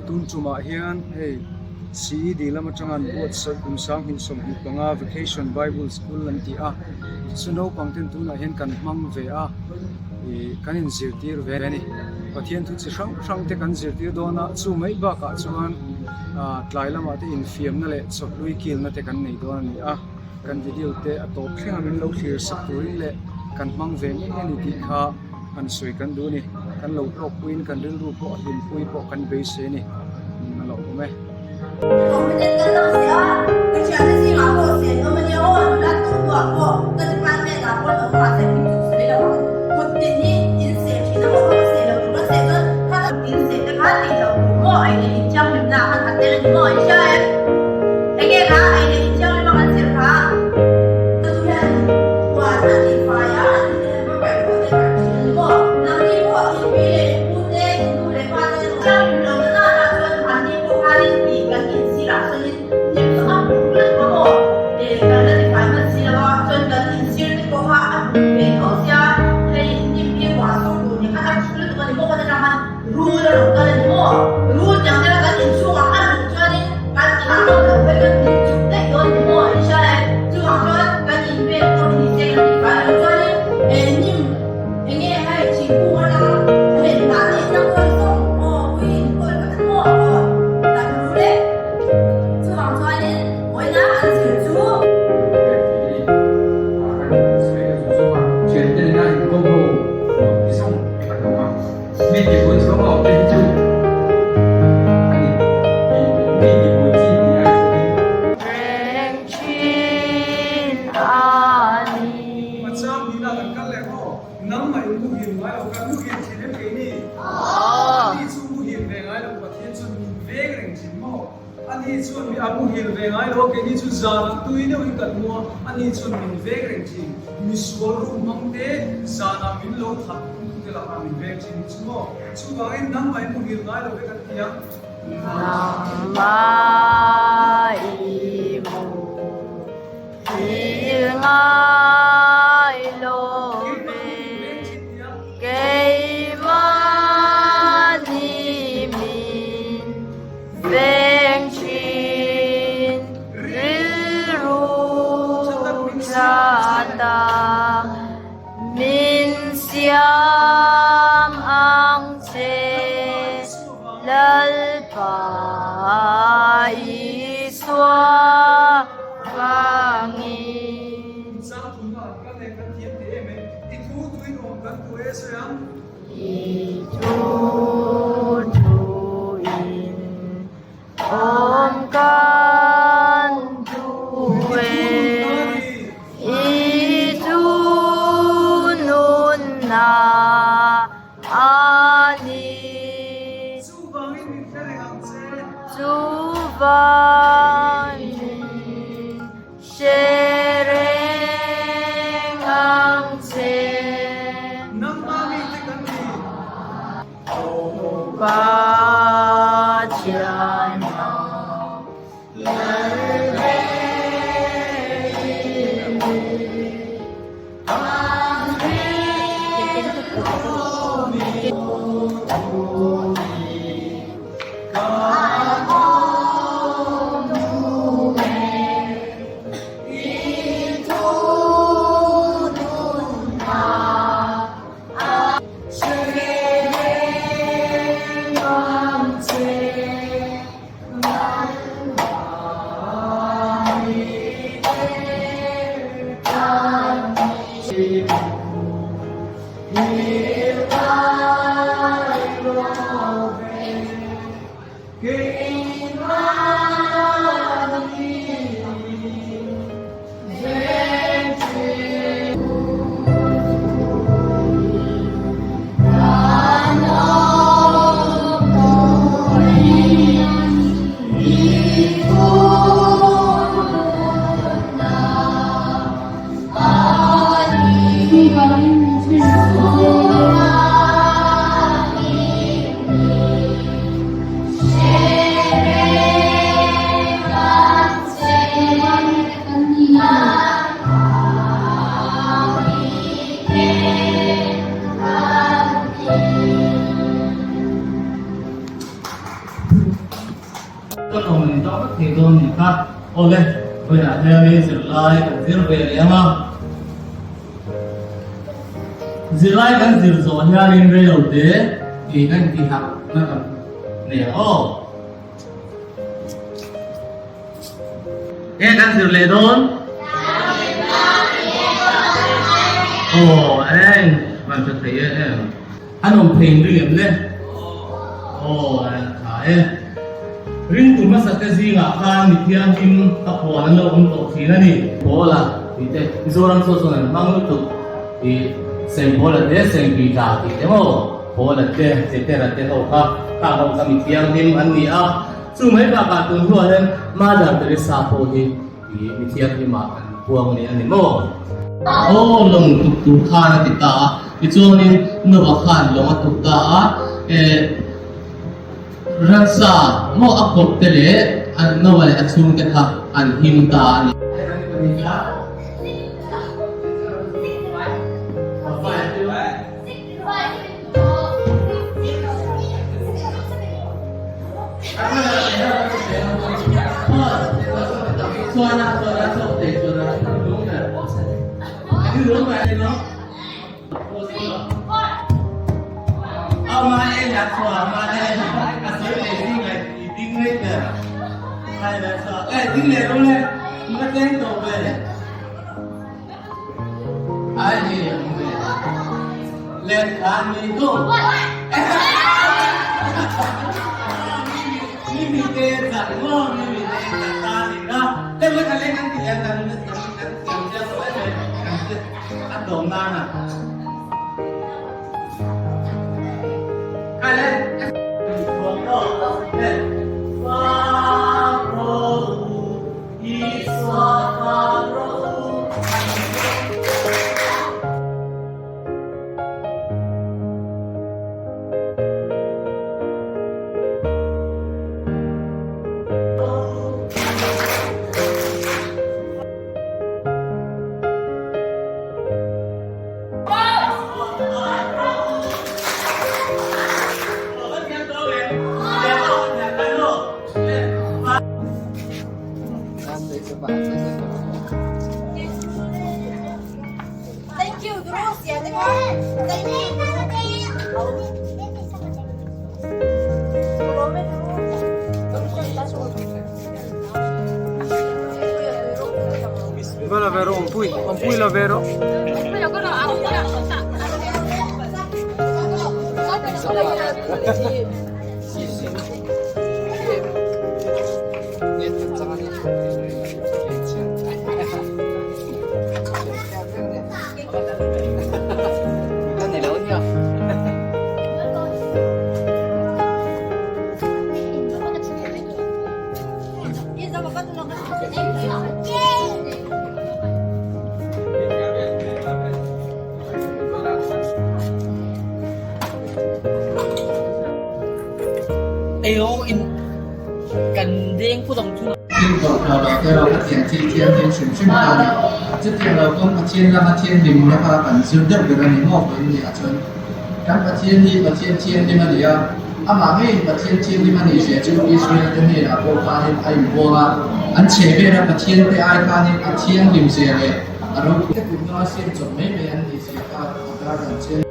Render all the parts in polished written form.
tun tumah hian hei CED lam atanga an buatsaih kum 2025 Vacation Bible School an ti a, chu naupang ten tunah hian kan hmang ve a, ih kan inzirtir ve a ni. Pathian thu chi hrang hrang te kan zirtir dawn a, chu mai bakah chuan ah tlai lamah te infiamna leh chawhlui kilna te kan nei dawn a ni a. Kan video te a tawp thleng a min lo thlir sak turin leh kan hmang ve ngei a ni tih kha han sawi kan duh a ni. Kan lo hlawk puiin kan rilru pawh a hlimpui pawh kan beisei a ni. A lo awm e. Competent kan lo si a, ka thiante zingah pawh sen awm a nia aw, nula tu hnuah pawh ka department ah pawh an awm mahse min chu sawi lo ang. Kut tin hi in seh thin a maw kha ka seh lo tur ka seh chuan kha kut tin seh te kha tih loh tur maw ei leh inthianghlimna ah khan a tel a ni maw in hria em? Enge kha ei leh inthianghlim a kan zir kha? Ka nu hian huan a ti fai a, an nu te hian va paih pawh te paih thin a ni maw? Nangni pawh in pi leh in pu te, in nu leh pa te thianghlim lo na nana chuan mahni pawh khanin ih kan insirah chuanin hnim chu a buk lutuk a maw? Eh kan la ti fai hman si lo a, chuan kan insir te pawh kha a buk ve tho sia, hei hnim hi ruah sur tur ni khan a buk lutuk a ni maw? Khaw te tang khan Rul a rawn kal a ni maw? Rul tiang deuha kan inchhungah a luh chuanin kan thah ngam loh phei chuan min chuk daih dawn a ni maw? An hria em? Chuvang chuan kan invel pawh ni se kan tihfai loh chuanin eh hnim eng nge hei thingkung atanga hei hnah te in a kawl zawng aw ui in kawl khat a ni maw? Aw tak rul e. Chuvang chuanin vawiina kan zir chu. Thiante nena inkawm ho nuam ti zawng an awm a. Mi tihpui chhung a awm te hi chu a ni tih mi tihpui chi tih ai chuanin. Reng thin a ni. Pachang nihna kan kal leh maw? Nangmah in muhil ngai lo, kan muhil thin em kei ni? Ani chu muhil ve ngai lo, Pathian chuan min veng reng thin maw? Ani chuan mi a muhil ve ngai lo a, keini chu zanah tui deuhin kan mu a, ani chuan min veng reng thin. Misual rum hmang te zanah min lo that tu te lakah min veng thin hi chu maw? Chuvangin nangmah i muhil ngai lo ve kan ti ang. Nangmah i muhil ngai lo ve. Keimahni min veng thin rilru tha tak min siam ang che Lalpa Isua vangin. I thu tuin awm kan tu e sawi ang. I thu tuin awm kan tu e. I thu nunna a ni. Chuvangin min hre reng ang che. Chuvangin Hre reng ang che. Nangmah mite kan ni. Pathian ang lal ber i ni. Kan rilru mi Kan awm duh e i thu nunna a hre reng ang che malsawm in dawng vek thei dawn nih kha. Awle, vawiinah hianin zirlai kan zir ve leh ang a. Zirlai kan zir zawh hianin reilo te tih kan intihhak na kan nei ang aw. Nge kan zir leh dawn? Aw eng van tha thei e em. An awm thei in ring em le? Aw a tha e. Ringtu hmasa te zingah khan mi thianghlim a puan an lo awm tawh thin a ni. Paula tih te Mizoram chaw chuan an hmang lutuk tih Saint Paula te Saint Peter tih te maw Paula te Petera te ho kha khang ho kha mi thianghlim an ni a. Chu mai bakah tun hnuah hian Mother Teresa pawh hi Ih, mi thianghlimah an puang leh a ni maw? Aw, lawng tuk tur khan a ti ta a. Tichuanin Noah khan lawng a tuk ta a, eh, ransa maw a kawp te leh Noah leh a chhungte kha an him ta a ni. Va la ve rawh awmpui awmpui la ve rawh. Thil tawh lo te erawh ka thian chi thianghlim hrim hrim ta a ni. Chutiang lo pawn Pathian lama thianghlimna kha kan zir deuh ber a ni maw vawiin ni ah chuan kan Pathian hi Pathian thianghlim a ni a, amah ngeiin Pathian thianghlim a nih zia chu Israel te hnenah pawh khanin a inbuang a, an chhe vela Pathian te ai khanin a thianghlim zia leh a ropui te kut hmanga siam chawp mai mai an nih zia kha a tarlang chiang.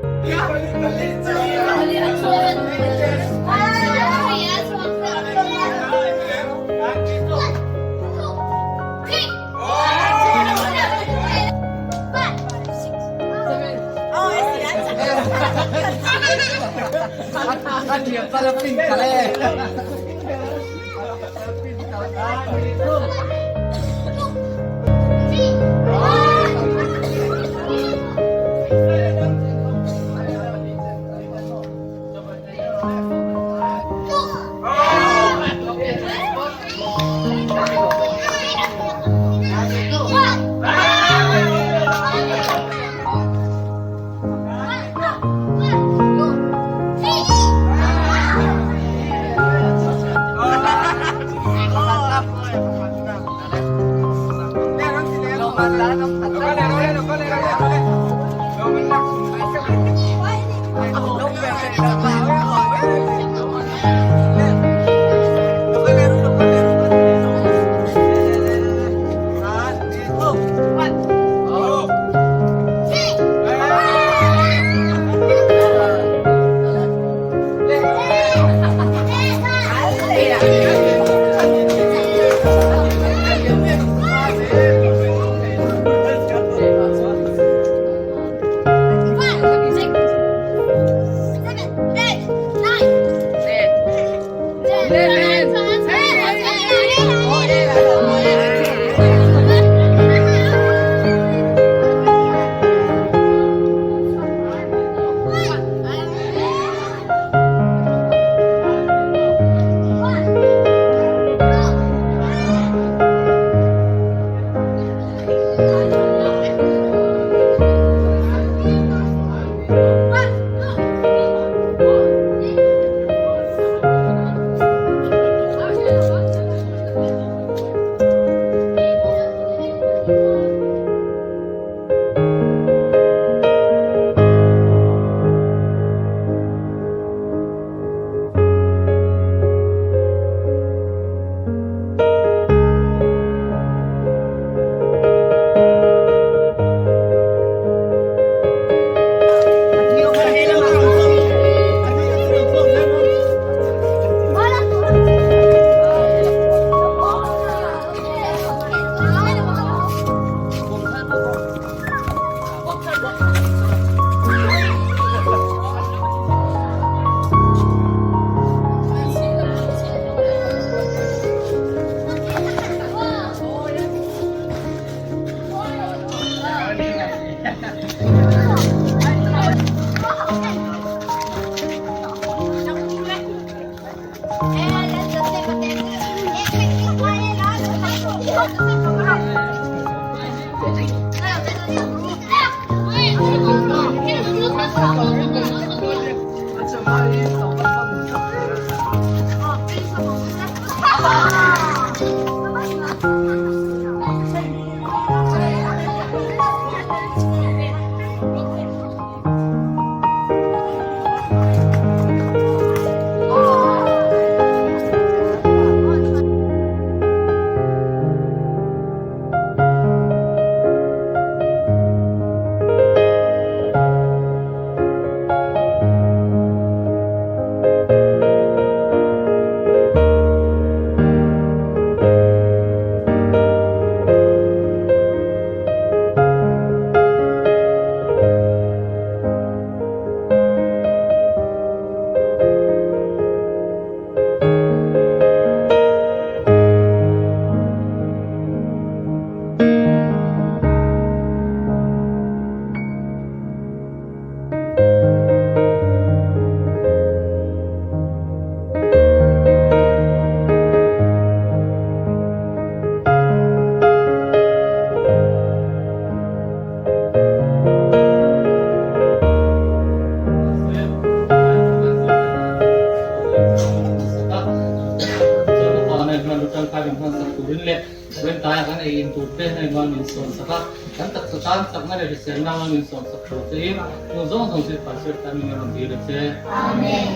leh Vawiin kan ei in tur te hei mal min sawm sak a, kan taksa tan chakna leh hriselna mal min sawm sak tur che in chung zawng zawng chu i Pastor tan min rawn dil a che. Amen.